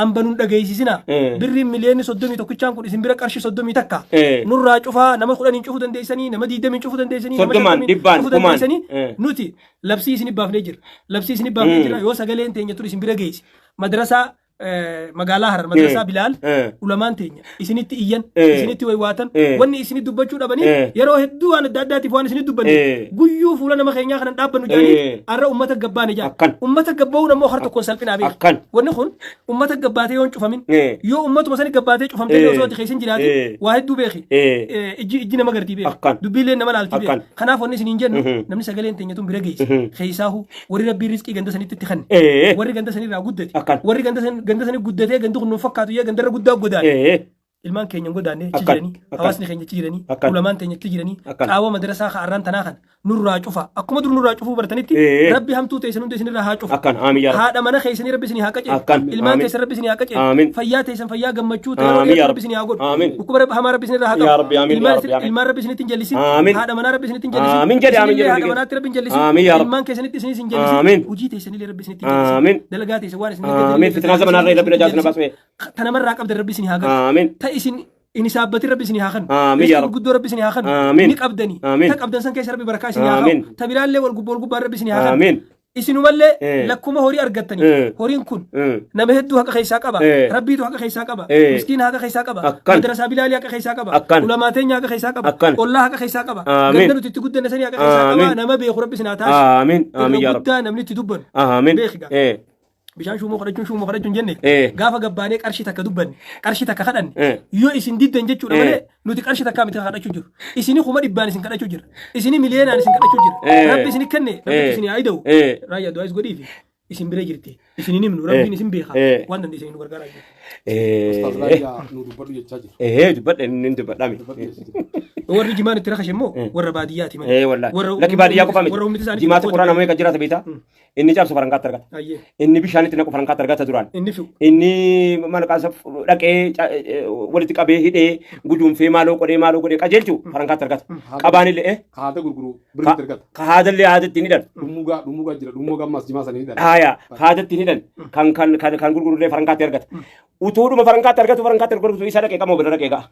Amba nun dhageessisinaa. Birriin 31,000,000 kun isin bira qarshii 31. Nurraa cufaa nama 10 cufuu dandeessanii nama 20 cufuu dandeessanii nama 30n, 50 dhibbaan, cufuu kumaan. dandeessanii nuti labsii isinif baafnee jira. Labsii isinif baafnee jira yoo sagaleen teenya ture isin bira geesse. Madrasaa magaalaa Harar madrasaa Bilaal ulamaan teenya isinitti iyyan isinitti waywaatan wanni isinit dubbachuu dhabanii yeroo hedduu waan adda addaatiif waan isinit dubbanne guyyuu fuula nama keenyaa kanan dhaabbannu jedhanii har'a ummata gabbaane jedhan. Akkan. Ummata gabba'uun ammoo har tokkoon salphinaa beeku. Akkan. Wanni kun ummata gabbaatee yoo hin cufamin yoo ummatuma sani gabbaatee cufamtee osoo ati keessa hin jiraatin waa hedduu beeki. Ijji nama gartii beeki. Akkan. Dubbiillee nama laaltii beeki. Akkan. Kanaaf wanni isiniin jennu namni sagaleen teenya tun bira geesse. Keessaahu warri rabbiin rizqii ganda sanitti itti kenne. Warri ganda sanirraa guddate. Akkan. Warri ganda san ganda sanii guddatee gandi kun nuuf fakkaatu yee gandarra guddaa godaane. Ilmaan keenya hin godaanne achi Akkan. jiranii Akkan. hawaasni keenya achi jiranii Akkan. ulamaan teenya achi jiranii Akkan. qaawwa madrasaa kaarraan tanaa kana nurraa cufa akkuma dur nurraa cufuu bartanitti rabbi hamtuu teessan hunda isinirraa haa cufu. Akkan. Aamin yaa Rabbi. Haadha mana keessanii rabbi isinii haa qaceelu. Akkan. Ilmaan Aamin. keessan rabbi isinii haa qaceelu. Aamin. Fayyaa teessan fayyaa gammachuu ta'e Aamin yaa rabbi isinii haa godhu. Aamin. Dhukkuba rabbi hamaa rabbi isinirraa haa Yaa qabu. Rabbi, aamin, yaa Ilmaan Rabbi, aamin. ilmaan rabbi isinitti hin jallisin. Aamin. Haadha manaa rabbi isinitti hin jallisin. Aamin jedhe, aamin Isinillee jedhe haadha hundi manaatti rabbi hin jallisin. Aamin yaa Rabbi. Ilmaan keessanitti isinis hin jallisin. Aamin. Hojii teessanillee rabbi isinitti hin jallisin. Aamin. Dalagaa teessan waan isin Aamin. Fitnaa zamanaa irraa rabbi najaa isin baasuu. Ta namarraa qabdan rabbi isinii haa galchu. Aamin. Ta isin in isaabbatin rabbi isinii haa kennu. Aamin yaa Rizqii Rabbi. gurguddoo rabbi isinii haa kennu. Aamin. Ni qabdanii. Aamin. Ta qabdan san keessa rabbi barakaa isinii haa Aamin. kaa'u. Ta biraallee wal gubbaa wal gubbaan rabbi isinii haa kennu. Aamin. Isinumallee lakkuma horii argattanii horiin kun nama hedduu haqa keessaa qaba. Rabbiitu haqa keessaa qaba. Miskiina haqa keessaa qaba. Akkan. Madrasaa Bilaalii haqa keessaa qaba. Akkan. Ulamaa teenya haqa keessaa qaba. Akkan. Ollaa haqa keessaa qaba. Aamin. Ganda nuti itti guddanne sanii haqa keessaa qaba. Aamin. Nama beeku rabbi isin haa taasisu. Aamin. Aamin Irra yaa Rabbi. guddaa namni itti dubbanu. Aamin. Beeki gaa. Bishaan shuumoo kadhachuun shuumoo kadhachuun jenne gaafa gabbaanee qarshii takka dubbanne qarshii takka kadhanne yoo isin diddan jechuudha malee nuti qarshii takkaa miti kadhachuu jiru. Isini 100,000 isin kadhachuu jira. Isini miliyoonaan isin kadhachuu jira. Rabbi isin kenne rabbi isin haa ida'u. Raayyaa du'aa is godhiifi isin bira jirti. Isin hin himnu rabbiin isin beeka waan dandeessanii nu gargaaraa jiru. Ustaaz Raayyaa nu dubbadhu jechaa jiru. Dubbadha inni dubbadhame. Dubbadhu jechaa jiru. Warri jimaan itti rakashe immoo warra baadiyyaati malee. Ee wallahi. Warra Lakki baadiyyaa qofa warra miti. ummati isaanii Jimaata xixiqqoo quraan ta'e. nama meeqa jiraata beektaa? Inni cabsu farankaatti argata. Ayyee. Inni bishaanitti naqu farankaatti argata duraan. Inni fi'u. Inni mana qaasa dhaqee walitti qabee hidhee guduunfee maaloo godhee maaloo godhee qajeelchu farankaatti argata. Qabaan illee Haada gurguru birritti argata. ka haadallee haadatti ni hidhan. Dhummuugaa dhummuugaa jira dhummuugaa ammas jimaa sanii hidhan. Haaya haadatti ni hidhan kan kan kan kan gurgurullee farankaatti argata. Utuudhuma farankaatti argatu farankaatti argatu isa dhaqee qamoo bira dhaqee ga'a.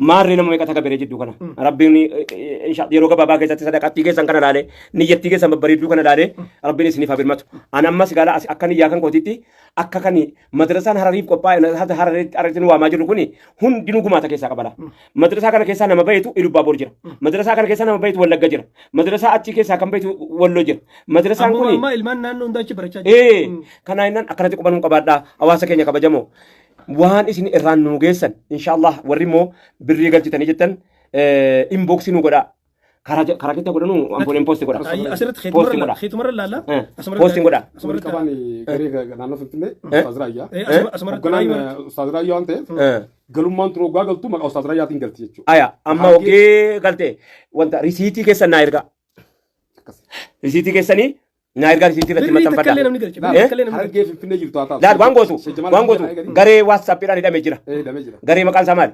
Maarree nama meeqa taka beree jidduu kana. Rabbiin yeroo gabaabaa keessatti sadaqattii keessan kana laalee niyyattii keessan babbareedduu kana laalee Rabbiin isiniif haa birmatu. Ani ammas gaala akka niyyaa kan kootitti akka kan madrasaan Harariif qophaa'e Hararitti Hararitti nu waamaa jirru kuni hundinuu gumaata keessaa qabala. Madrasaa kana keessaa nama bahetu Ilubaaboor jira. Madrasaa kana keessaa nama bahetu Wallagga jira. Madrasaa achi keessaa kan bahetu Walloo jira. Madrasaan Ammuma kuni ammaa ilmaan naannoo hundaa achi barachaa jiru. Ee, kanaa jennaan akkanatti qubanuu qabaadhaa hawaasa keenya kabajamoo. Waan isin irraan nu geessan inshaallah warri immoo birrii galchitanii jettan inbox nu godhaa. Karaa karaa keessa godhanu ampoleen post godha. Asirratti Poostiin godha. keetumarra laalla. Poostiin godha. Wal qabaan garee naannoo Finfinnee Ustaaz Raayyaa. Asumarratti Hoogganaan Ustaaz Raayyaa waan ta'eef galummaan tun hoggaa galtu maqaa Ustaaz Raayyaatiin galti jechuudha. Aya amma hogee galte wanta risiitii keessan naa ergaa. Akkas. Risiitii keessanii naa ergaa risiitii irratti Birrii takka illee maxxanfadha. namni galche. Birrii takka illee namni galche. Harargee Finfinnee jirtu haa taatu. Laal waan gootu Sheekh Jamaal waan gootu Abdii garee WhatsAppiidhaan hidhamee jira. Hidhamee jira. Garee maqaan isaa maali?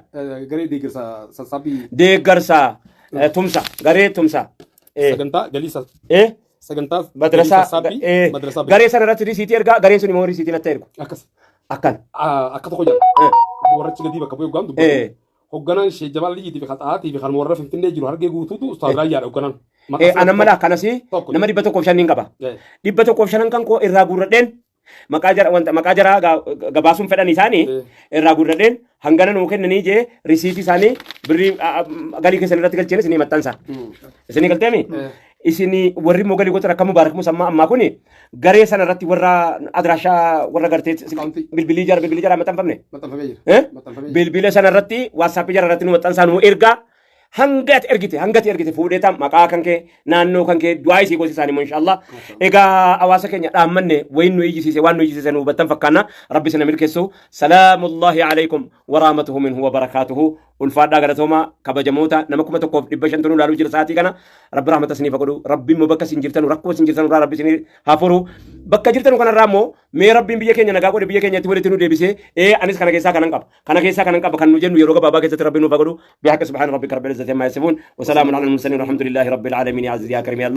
Garee deeggarsa sassaabbii Deeggarsa tumsa garee tumsa. Sagantaa galii sagantaa galii Madrasaa sassaabbii madrasaa garee sana irratti risiitii ergaa gareen sun immoo risiitii natti ergu. Akkas. Akkan. Akka tokko jedha. Warra achi gadii bakka bu'ee hoggaan dubbatu. Hogganaan Sheekh Jamaal Aliyyiitii fi Qaxaatii fi kan warra Finfinnee jiru Harargee guutuutu Ustaaz Raayyaadha hogganaan. Anan mala akkanasii Tokko. nama 105 qaba. 105 kan koo irraa guurradheen maqaa jara wanta maqaa jaraa gabaasuun fedhan isaanii irraa guurradheen hangana nuu kennanii jee risiitii isaanii birrii galii keessan irratti galcheen isinii maxxansa. Isinii galteemi? Isinii warri immoo galii gootan akka Mubaarak Musammaa ammaa kuni garee sana irratti warra adiraashaa warra gartee Akaawuntii. Bilbilii jara maxxanfamne. Maxxanfamee jira. Maxxanfamee jira. Bilbila sana irratti WhatsAppii jara irratti nu maxxansaa nu ergaa hanga ati ergite hanga ati ergite fuudhee tam maqaa kan kee naannoo kan kee du'aa isii gosi isaanii immoo inshallah. Egaa hawaasa keenya dhaammanne wayin nu iyyisiise waan nu iyyisiise nu hubattan fakkaanna rabbi sana milkeessu. Salaamullahi alaykum wa rahmatuhu minhu wa barakaatuhu. Ulfaadhaa galatoomaa kabajamoota nama 1500 nu ilaaluu jira sa'aatii kana. Rabbi rahmata isiniif haa godhu. Rabbi immoo bakka isin jirtanu rakkoo isin jirtanu irraa rabbi isin haa furu. Bakka jirtanu kanarraa immoo mee rabbiin biyya keenya nagaa godhe biyya keenyatti walitti nu deebisee anis kana keessaa kanan qaba kana keessaa kanan qaba kan nu jennu yeroo gabaabaa keessatti rabbi nuuf haa godhu. Bihaqqi subhaana rabbika rabbil izzati amma yasifuun wa salaamun ala al-mursaliin walhamdulillahi rabbil aalamiin. Ya aziz ya karim ya Allah.